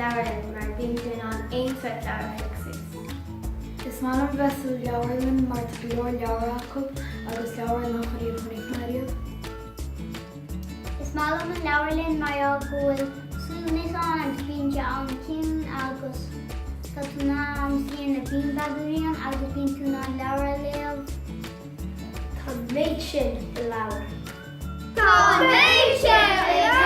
leabharlann mar bíonn tú in ann aon sórt leabhar a phiocadh suas. Is maith liom bheith sa leabharlann mar tá go leor leabhar acu agus leabhair nach riamh chonaic mé ariamh. Is maith liom an leabharlann mar gheall go bhfuil suaimhneas ann agus bíonn sé an-ciúin agus tá tú in ann suí ar na beanbags a bhí ann agus bíonn tú in ann leabhar a léamh. Tá an méid sin i leabhair. Tá an méid sin i leabhair!